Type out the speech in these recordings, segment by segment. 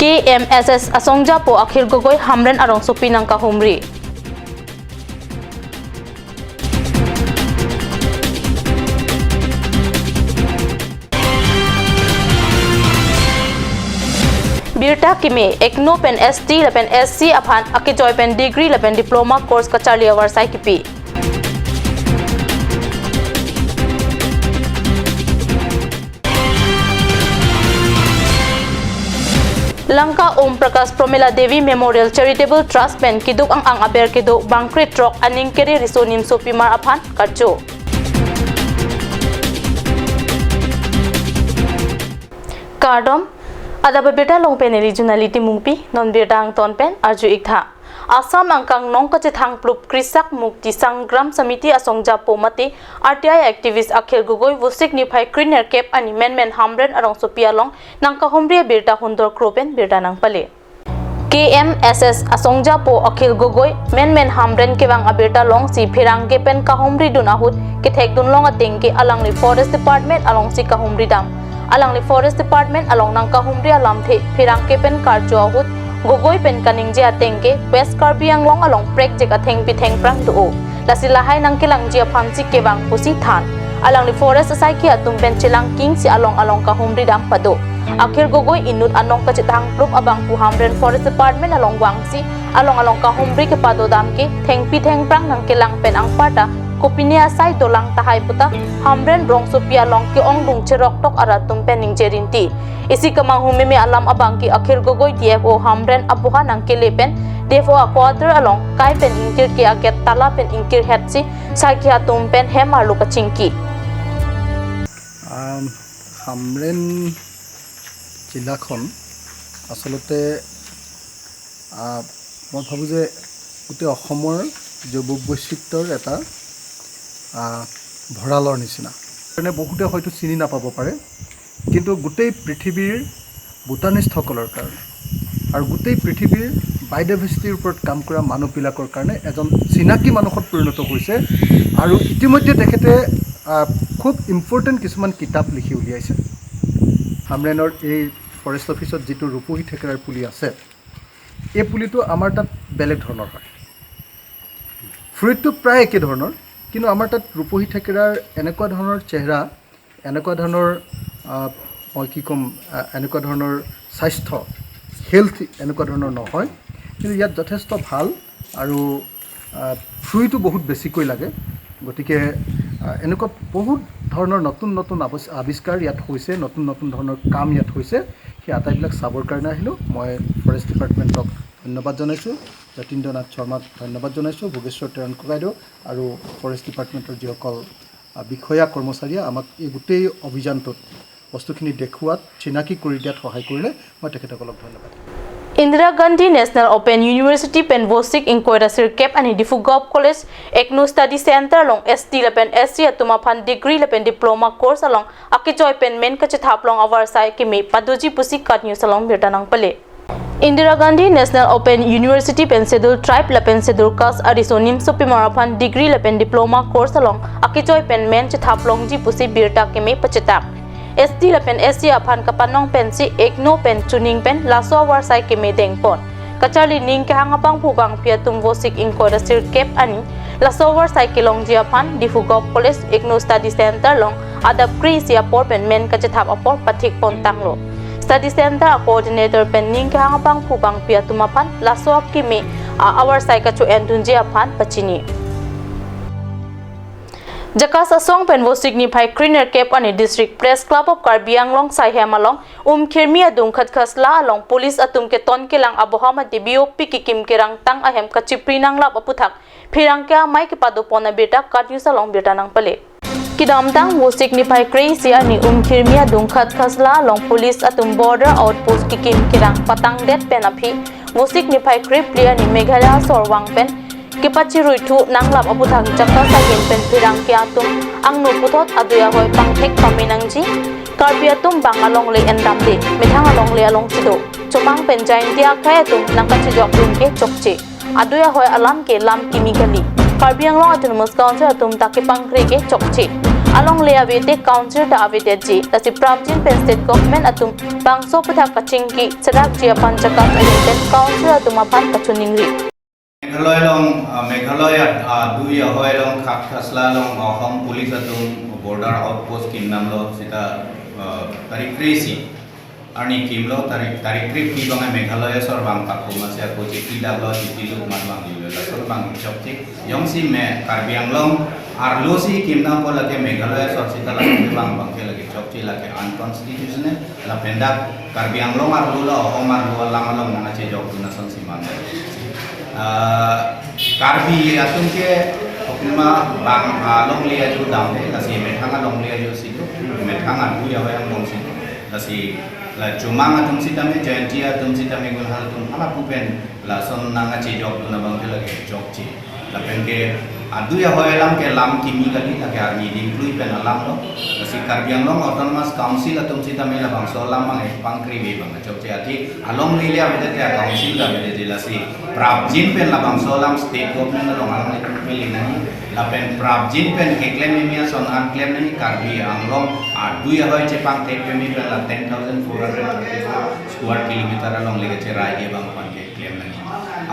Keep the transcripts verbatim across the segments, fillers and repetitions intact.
K M S S asongjapo Akhil Gogoi Hamren arongsopi nangkahumri. Birta keme, EGNOU pen S T lapen S C aphan akejoi pen degree lapen diploma course kacharli avarsai kipi. Lanka Om Prakash Pramila Devi Memorial Charitable Trust pen keduk ang-ang aber kedo bangkre throk aning kere riso nimsopimar aphan karcho. Kardom, adap abirta along pen neli Junali Timungpi, non birta angton pen arju-ik tha. Assam angkang nongkachethang plup Krisak Mukti Sangram Samiti asongjapo mate R T I activist Akhil Gogoi Vosik niphai krenerkep arni menmen Hamren arongsopi along nangkahumri abirta hundor kro pen birta nangpale. K M S S asongjapo Akhil Gogoi menmen Hamren kevang abirta longsi pherangke pen kahumridun ahut kethekdun long ateng ke alangli Forest Department alongsi kahumridam. Alangli Forest Department along nangkahumri alamthe pherangke pen karcho ahut Gogoi pen kaningje ateng ke West Karbi Anglong along prekjek athengpi thengphrang do-o. Lasi lahai nangkelangji aphansi kevang pusi than. Alangli forest asaikhi atum pen chelangkingsi along along kahumridam pado. Akhil Gogoi inut anongkachethang plup abangphu Hamren Forest Department along vangsi along along kahumri kepadodam ke thengpi thengphrang nangkelang pen anparta kopine asai dolang tahai puta Hamren rongsopi along ke-ongdung cheroktok arat atum pen ningje rinti. Isi kemanghu meme alam abang ke Akhil Gogoi D F O Hamren apoha nangkele pen D F O a-quarter along kai pen ingkir ke aget tala pen ingkir hetsi saikhi atum pen hem arlo kachingki. আম, হামৰেণ জিলাখন আচলতে, আ, মই ভাবোঁ যে গোটেই অসমৰ জৈৱ বৈচিত্ৰ্যৰ এটা, আ, ভঁৰালৰ নিচিনা। কাৰণে বহুতে হয়তো চিনি নাপাব পাৰে, কিন্তু গোটেই পৃথিৱীৰ বোটানিষ্টসকলৰ কাৰণে আৰু গোটেই পৃথিৱীৰ বায়'ডাইভাৰ্চিটিৰ ওপৰত কাম কৰা মানুহবিলাকৰ কাৰণে এজন চিনাকি মানুহত পৰিণত হৈছে। আৰু ইতিমধ্যে তেখেতে, আ, খুব ইম্পৰ্টেণ্ট কিছুমান কিতাপ লিখি উলিয়াইছে। হামৰেণৰ এই ফৰেষ্ট অফিচত যিটো ৰূপহী থেকেৰাৰ পুলি আছে, এই পুলিটো আমাৰ তাত বেলেগ ধৰণৰ হয়। ফ্ৰুইটটো প্ৰায় একে ধৰণৰ, কিন্তু আমাৰ তাত ৰূপহী থেকেৰাৰ এনেকুৱা ধৰণৰ চেহেৰা, এনেকুৱা ধৰণৰ, আ, মই কি ক'ম, আ, এনেকুৱা ধৰণৰ স্বাস্থ্য, হেল্থ এনেকুৱা ধৰণৰ নহয়, কিন্তু ইয়াত যথেষ্ট ভাল আৰু, আ, ফ্ৰুইটো বহুত বেছিকৈ লাগে। গতিকে, আ, এনেকুৱা বহুত ধৰণৰ নতুন নতুন আৱিষ-, আৱিষ্কাৰ ইয়াত হৈছে, নতুন নতুন ধৰণৰ কাম ইয়াত হৈছে। সেই আটাইবিলাক চাবৰ কাৰণে আহিলোঁ। মই ফৰেষ্ট ডিপাৰ্টমেণ্টক ধন্যবাদ জনাইছোঁ, যতীন্দ্ৰ নাথ শৰ্মাক ধন্যবাদ জনাইছোঁ, ভোগেশ্বৰ তেৰণ ককাইদেউ আৰু ফৰেষ্ট ডিপাৰ্টমেণ্টৰ যিসকল, আ, বিষয়া কৰ্মচাৰীয়ে আমাক এই গোটেই অভিযানটোত বস্তুখিনি দেখুৱাত, চিনাকি কৰি দিয়াত সহায় কৰিলে মই তেখেতসকলক ধন্যবাদ। Indira Gandhi National Open University pen Vosik ingkoi ra sirkep arni Difugop College EGNOU Study Center along S T lapen S C atum aphan degree lapen diploma course along akejoi pen men kachethap long avarsai keme padoji pusi KAT News along birta nangpale. Indira Gandhi National Open University pen Scheduled Tribe lapen Scheduled Caste ariso nimsopimar aphan degree lapen diploma course along akejoi pen men chethap longji pusi birta keme pachethap. S T lapen S C aphan kapanong pensi EGNOU pen chuning pen laso avarsai keme dengpon. Kacharli ning kehang abangphu bangphi atum Vosik ingkoi ra sirkep arni laso avarsai kelongji aphan Difugop College EGNOU Study Center along adap kre-isi apor pen men kachethap apor pathikpon tanglo. Study Center a-coordinator pen ning kehang abangphu bangphi atum aphan laso akeme a-avarsai kacho-endunji aphan pachini. Jakas asong pen Vosik niphai krenerkep arni District Press Club of Karbi Anglong saihem along Umkhirmi adung Khatkhasla along police atum keton kelang aboha mate B O P kekim kerangtang ahem kachipri nanglap aputhak pherangke amei kepadopon abirta KAT News along birta nangpale. Kedamtang Vosik niphai kre-isi arni Umkhirmi adung Khatkhasla along police atum border outpost kekim kerang patangdet pen aphi Vosik niphai krephli arni Meghalaya asor vang pen kepachiruithu nanglap aputhak Jakas ahin pen pherangke atum angno puthot adui ahoi pangthek pame nangji. Karbi atum bang alongle endamde, methang alongle alongsi do. Chomang pen Jaintia akhei atum nangkachijokdun ke chokche. Adui ahoi alam ke lam kimi kali. Karbi Anglong Autonomous Council atum ta kepangkre ke chokche. alongle avete council ta avedetji. Lasi prapjin pen state government atum bangso aputhak kachingki serakji aphan jakat ahin pen council atum aphan kachiningri. Meghalaya along, ah, Meghalaya, ah, adui ahoi along Khatkhasla along Ahom police atum border outpost kimnamlo seta, ah, tarik kre-isi arni kimlo, tarik, tarik kre-phli abang Meghalaya asor abang pakum asi ako chiti daklo, chiti luk mat abang dilo, laso abang chokche. Jongsi me Karbi Anglong arlo si kimnam ko lake Meghalaya asor seta lake abang abang ke lake chokche, lake unconstitutional, lapen dak Karbi Anglong arlo la Ahom arlo alam along nangkachejokdun ason si man. Ah, Karbi atum ke oknima bang alongle ajo damde, lasi methang alongle ajo si do, methang adui ahoi angbong si do, lasi la Chomang atum sitame, Jaintia atum sitame, Gunhal atum halapu pen lason nangkachejokdun abang ke lake chokche. Lapen ke adui ahoi alam ke lam kimi kali, lake arni dingklui pen alam lo. Lasi Karbi Anglong Autonomous Council atum sitame labangso alam abang pangkrive abang chokche, athe alongle le avedetji, council ta avedetji, lasi prapjin pen labangso alam state government along alanglitum peli nangji. Lapen prapjin pen keklem mimi ason an klem nangji, Karbi Anglong adui ahoi chepangthek pemi pen la ten thousand four hundred thirty-four square kilometer alongle kacherai abang aphan keklem nangji.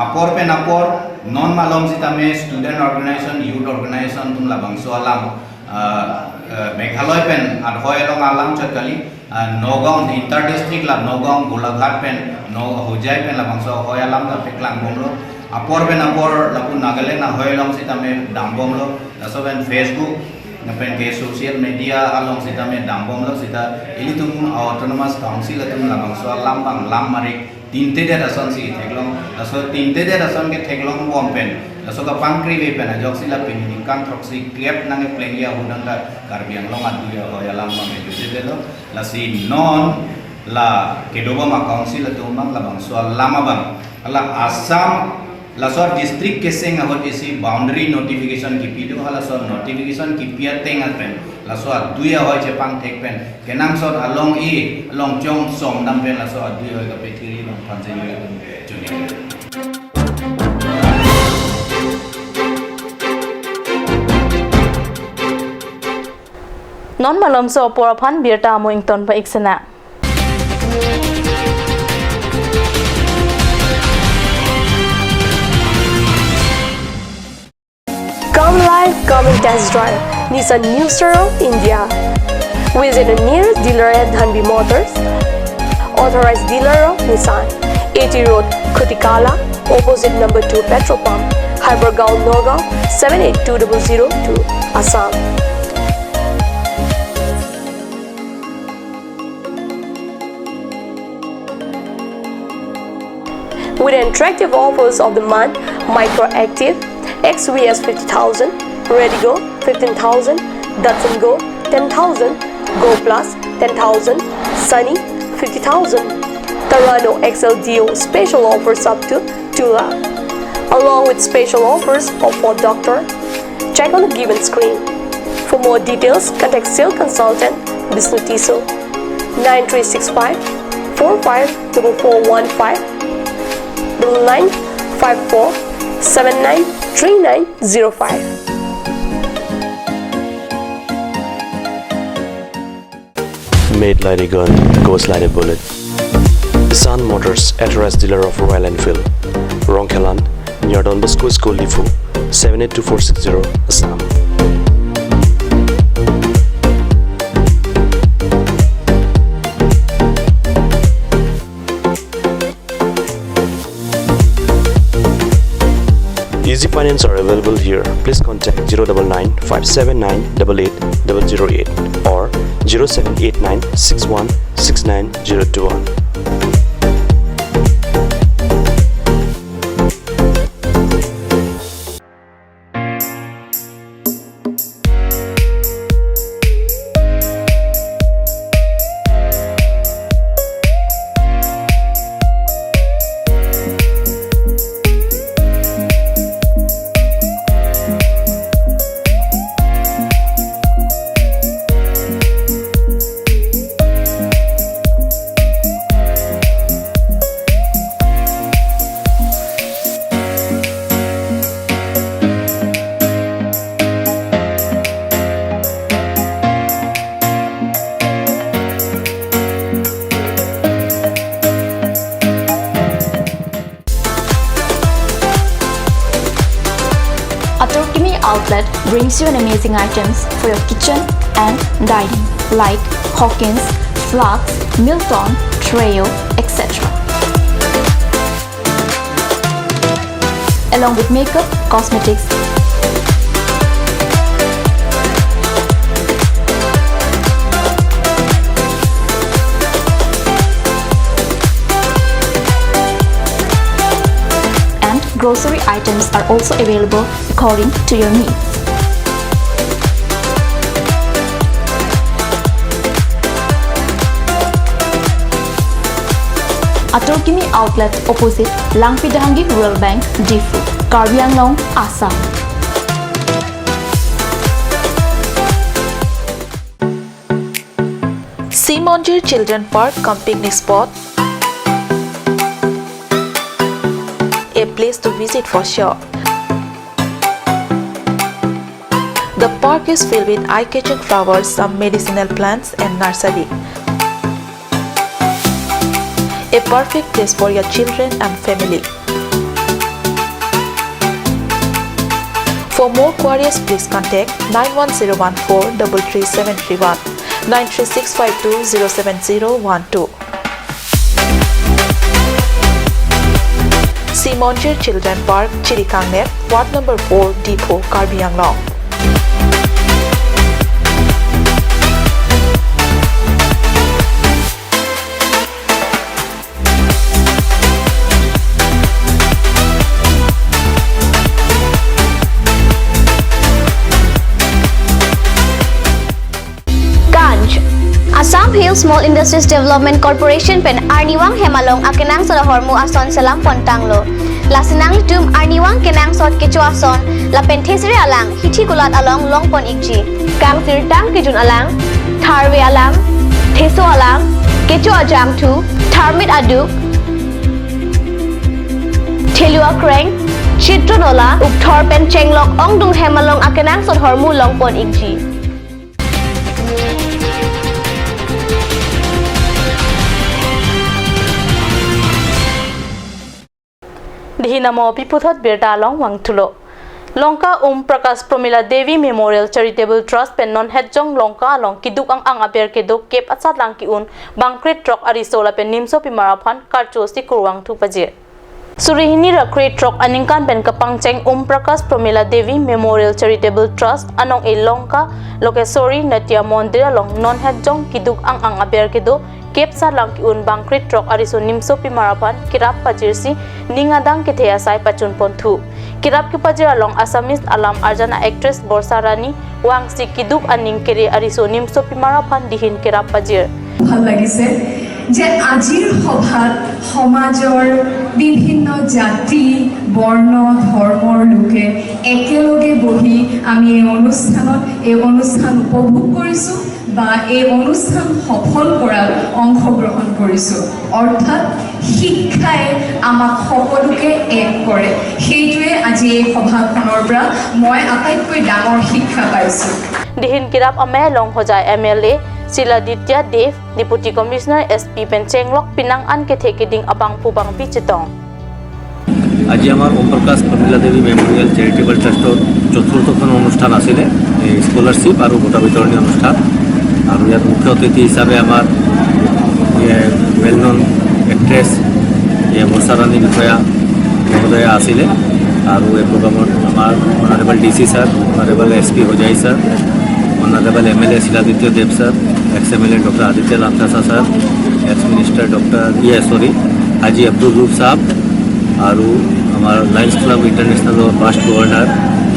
Apor pen apor non malom sitame student organization, youth organization atum labangso alam, ah, eh, Meghalaya pen ahoi along alam chot kali, ah, Nagaon inter district la Nagaon, Golaghat pen, no, Hojai pen labangso ahoi alam ta paklang bomlo. Apor pen apor lapu Nagaland ahoi along sitame dam bomlo. Laso pen Facebook, lapen ke social media along sitame dam bomlo, seta ilitum Autonomous Council atum labangso alam abang lam marik tintedet ason si theklong, laso tintedet ason ketheklong bom pen, laso kapangkrive pen ajoksi la pini ningkan throksi kep nangkeplengji ahut angta Karbi Anglong adui ahoi alam abang ejudetlo. Lasi non la kedobom a-council atum abang labangso alam abang, hala Assam laso district keseng ahut isi boundary notification kipi do, halaso notification kipi ateng pen laso adui ahoi chepangthek pen kenangsot along-i along chongsom dam pen laso adui ahoi kapethiri abang aphan si neli chuni. Non malomso apor aphan birta amo ington pa iksena. Come live, come and test drive Nissan New Star of India. Visit a nearest dealer at Dhanvi Motors, authorized dealer of Nissan, A T Road, Khutikala, opposite number two petrol pump, Hypergaon, Nagaon, seven eight two double zero two, Assam. With attractive offers of the month, Micra Active, X V S fifty thousand, Redigo fifteen thousand, Datsun Go ten thousand, Go Plus ten thousand, Sunny fifty thousand, Terrano X L D O special offers up to two lakh, along with special offers of Ford Doctor. Check on the given screen. For more details, contact sales consultant Bishnu Tisso, nine three six five four five double four one five, double nine five four seven nine three nine zero five. Made like a gun, goes like a bullet. Sun Motors, authorized dealer of Royal Enfield. Rongkhelan, near Don Bosco School, Diphu, seven eight two four six zero, Assam. Easy finance are available here. Please contact zero double nine five seven nine double eight double zero eight or zero seven eight nine six one six nine zero two one. Alchemy Outlet brings you an amazing items for your kitchen and dining, like Hawkins, flasks, Milton, Treo, et cetera. Along with makeup, cosmetics, and grocery items are also available according to your needs. Atorkimi Outlet, opposite Langpidhangi Rural Bank, Diphu, Karbi Anglong, Assam. Simonjir Children Park cum picnic spot, a place to visit for sure. The park is filled with eye-catching flowers, some medicinal plants and nursery. A perfect place for your children and family. For more queries, please contact nine one zero one four double three seven three one, nine three six five two zero seven zero one two. Simonjir Children Park, Chirikangnet, Ward number four, Diphu, Karbi Anglong. Ganj. Assam Hill Small Industries Development Corporation pen arnivang hem along akenangsot ahormu ason selam pontanglo. Lasi nanglitum arnivang kenangsot kecho ason lapen thesere alang hithi kulat along longpon ikji. Kangsirtang kejun alang, tharve alam, theso alam, kecho ajangthu, tharmit aduk, thelu akreng, chitron ola, ukthor pen chenglok ongdung hem along akenangsot ahormu longpon ikji. Dihin amo pi puthot birta along vangthulo. Longka Om Prakash Pramila Devi Memorial Charitable Trust pen non Hetjong Longka along kiduk ang-ang aber kedo kep asatlang ki-un bangkre throk ariso lapen nimso pimar aphan karcho si kurvangthu pajir. Suri hini ra kre throk aningkan pen kapangcheng Om Prakash Pramila Devi Memorial Charitable Trust anong-e Longka Lokeswari Natya Mondir along non Hetjong kiduk ang-ang aber kedo kep asatlang ki-un bangkre throk ariso nimso pimar aphan kerap pajirsi ning adang kethe asai pachun ponthu. Kerap kepajir along Assamese alam arjan a-actress Borsa Rani vangsi kiduk aning kere ariso nimso pimar aphan dihin kerap pajir. ভাল লাগিছে যে আজিৰ সভাত সমাজৰ বিভিন্ন জাতি, বৰ্ণ, ধৰ্মৰ লোকে একেলগে বহি আমি এই অনুষ্ঠানত, এই অনুষ্ঠান উপভোগ কৰিছো বা এই অনুষ্ঠান সফল কৰাত অংশগ্ৰহণ কৰিছো। অৰ্থাৎ শিক্ষাই আমাক সকলোকে এক কৰে। সেইটোৱে আজি এই সভাখনৰ পৰা মই আটাইতকৈ ডাঙৰ শিক্ষা পাইছো। Dihin kerap amei along Hojai M L A Shiladitya Dev, Deputy Commissioner, S P pen chenglok pinang an kethe keding abangphu bangpi chetong. আজি আমাৰ ওম প্ৰকাশ প্ৰমীলা দেৱী মেমৰিয়েল চেৰিটেবল ট্ৰাষ্টৰ চতুৰ্থখন অনুষ্ঠান আছিলে, এই স্কলাৰশ্বিপ আৰু বঁটা বিতৰণী অনুষ্ঠান। আৰু ইয়াত মুখ্য অতিথি হিচাপে আমাৰ ৱেল নন এক্ট্ৰেছ বৰ্ষা ৰাণী বিষয়া মহোদয়া আছিলে। আৰু এই প্ৰগ্ৰামত আমাৰ honourable D C sir, honourable S P Hojai sir, honourable M L A Shiladitya Dev sir, ex M L A doctor Aditya Langthasa sir, ex minister doctor, ইয়ে, চৰি, হাজী আব্দুল ৰউফ ছাৰ আৰু আমাৰ লায়ন্স ক্লাব ইণ্টাৰনেশ্যনেলৰ পাষ্ট গভৰ্ণৰ,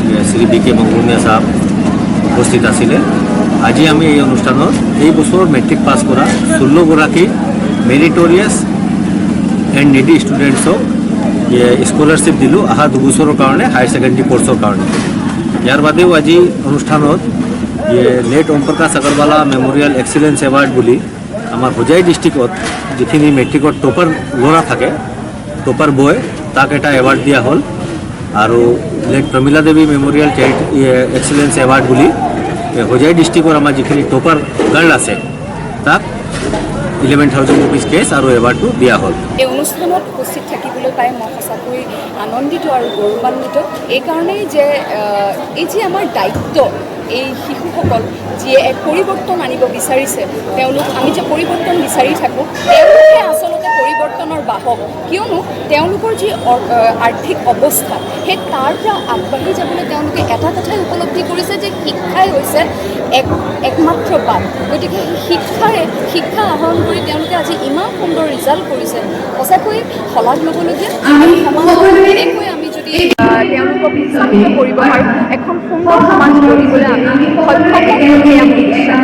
ইয়ে, Shri B K Mongomia sir উপস্থিত আছিলে। আজি আমি এই অনুষ্ঠানত এই বছৰ মেট্ৰিক পাছ কৰা ষোল্ল গৰাকী মেৰিটৰিয়াছ এণ্ড নিডি ষ্টুডেণ্টছক, ইয়ে, স্কলাৰশ্বিপ দিলোঁ অহা দুবছৰৰ কাৰণে, হায়াৰ ছেকেণ্ডেৰী কৰ্চৰ কাৰণে। ইয়াৰ বাদেও আজি অনুষ্ঠানত, ইয়ে, লেট ওম প্ৰকাশ আগৰৱালা মেমৰিয়েল এক্সিলেঞ্চ এৱাৰ্ড বুলি আমাৰ হোজাই ডিষ্ট্ৰিক্টত যিখিনি মেট্ৰিকত টপাৰ ল'ৰা থাকে, টপাৰ বয়, তাক এটা এৱাৰ্ড দিয়া হ'ল। আৰু লেট প্ৰমীলা দেৱী মেমৰিয়েল চাইল্ড, ইয়ে, এক্সিলেঞ্চ এৱাৰ্ড বুলি, এ, হোজাই ডিষ্ট্ৰিক্টৰ আমাৰ যিখিনি টপাৰ গাৰ্ল আছে, তাক ইলেভেন থাউজেণ্ড ৰুপিজ কেছ আৰু এৱাৰ্ডটো দিয়া হ'ল। এই অনুষ্ঠানত উপস্থিত থাকিবলৈ পাই মই সঁচাকৈ আনন্দিত আৰু গৌৰৱান্বিত। এইকাৰণেই যে, আহ, এই যে আমাৰ দায়িত্ব, এই শিশুসকল যিয়ে এক পৰিৱৰ্তন আনিব বিচাৰিছে, তেওঁলোক, আমি যে পৰিৱৰ্তন বিচাৰি থাকোঁ, তেওঁলোকে আচলতে পৰিৱৰ্তনৰ বাহক। কিয়নো তেওঁলোকৰ যি অৰ-, আহ, আৰ্থিক অৱস্থা, সেই তাৰ পৰা আগবাঢ়ি যাবলৈ তেওঁলোকে এটা কথাই উপলব্ধি কৰিছে যে শিক্ষাই হৈছে এক, একমাত্ৰ বাট। গতিকে সেই শিক্ষাৰে, শিক্ষা আহৰণ কৰি তেওঁলোকে আজি ইমান সুন্দৰ ৰিজাল্ট কৰিছে, সঁচাকৈ শলাগ ল'বলগীয়া। আমি সমাজত সকলোৱে এনেকৈ আমি যদি, আহ, তেওঁলোকক উৎসাহিত কৰিব পাৰোঁ, এখন সুন্দৰ সমাজ গঢ়িবলৈ আমি সক্ষম হ'ম, সেয়া মোৰ বিশ্বাস।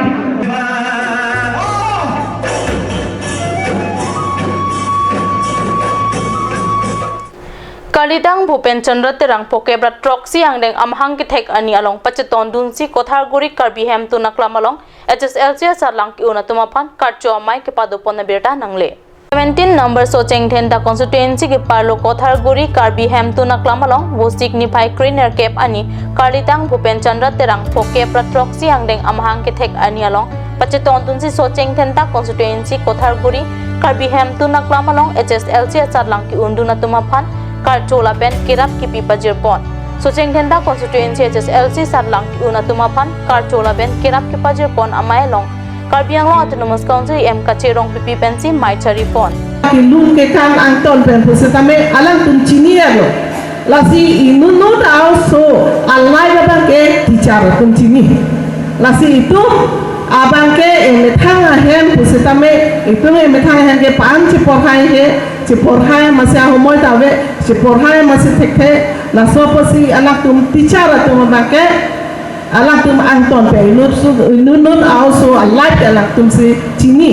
Karlidang Bhupen Chandra Terang phokep ra throksi angdeng amahang kethek arni along pachetongdunsi Kotharguri Karbi Hemtun Aklam along H S L C asatlang ke-un atum aphan karcho amei kepadopon abirta nangle. Seventeen number Socheng Dhenta constituency keparlo Kotharguri Karbi Hemtun Aklam along Vosik niphai krenerkep arni Karlidang Bhupen Chandra Terang phokep ra throksi angdeng amahang kethek arni along pachetongdunsi Socheng Dhenta constituency Kotharguri Karbi Hemtun Aklam along H S L C asatlang ke-undun atum aphan karcho lapen kerap kepi pajirpon. Socheng Dhenta constituency H S L C asatlang ke-un atum aphan karcho lapen kerap kepajirpon amei along Karbi Anglong Autonomous Council E M kachirong pipi pensi mei charipon. Kelun kekan angton pen pusitame alangtum chinilo. Lasi inut-inut a-oso alai abangke teacher atum chini. Lasi itum abangke emethang ahem pusitame itum emethang ahem ke pan cheporhai he, cheporhai masi ahomoi ta ave, cheporhai masi thekthe, laso apotsi alangtum teacher atum abangke alangtum angton pen inut su, inut-inut a-oso alai ke alangtum si chini.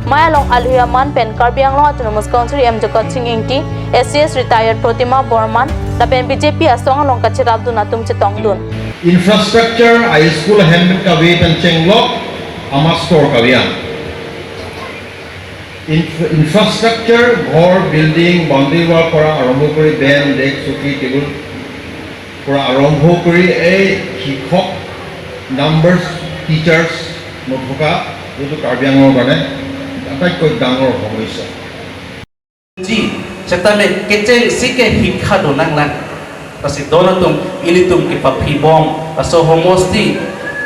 Mei along alohi aman pen Karbi Anglong Autonomous Council E M Jagat Sing Engti, A C S retired Protima Borman, lapen B J P asong along kachirapdun atum chetongdun. Infrastructure, a school ahem pen kave pen chenglok, a master kave an. Inf-, infrastructure, ঘৰ, building, boundary wall পৰা আৰম্ভ কৰি bench, desk, চকী, table পৰা আৰম্ভ কৰি এই শিক্ষক, numbers, teachers নথকা এইটো কাৰ্বি আংলঙৰ কাৰণে আটাইতকৈ ডাঙৰ সমস্যা। Ji, setame kechengsi ke hikha do nanglang. Lasi don atum, ilitum kepaphibom, laso homosti,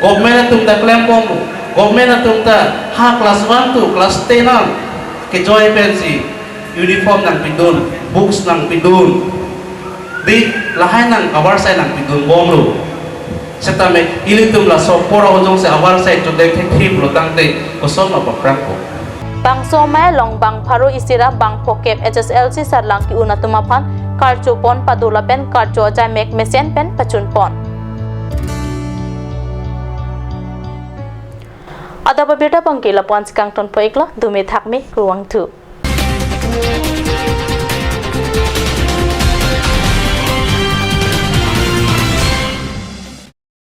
government atum ta klembom, government atum ta ha class one to class ten an kejoi pensi uniform nangpidun, books nangpidun, di lahai nang avarsai nangpidunbomlo. Setame ilitum laso apor ahut jongsi avarsai chodek thekthe pulo tangte koson ma paprangpo. Bangso amei along bang pharo isi ra bang phokep H S L C asatlang ke-un atum aphan karchopon pado lapen karcho ajai mek mesen pen pachunpon. Adap abirta abangke lapu-ansi kangtonpo iklo, dome thakme, kurvangthu.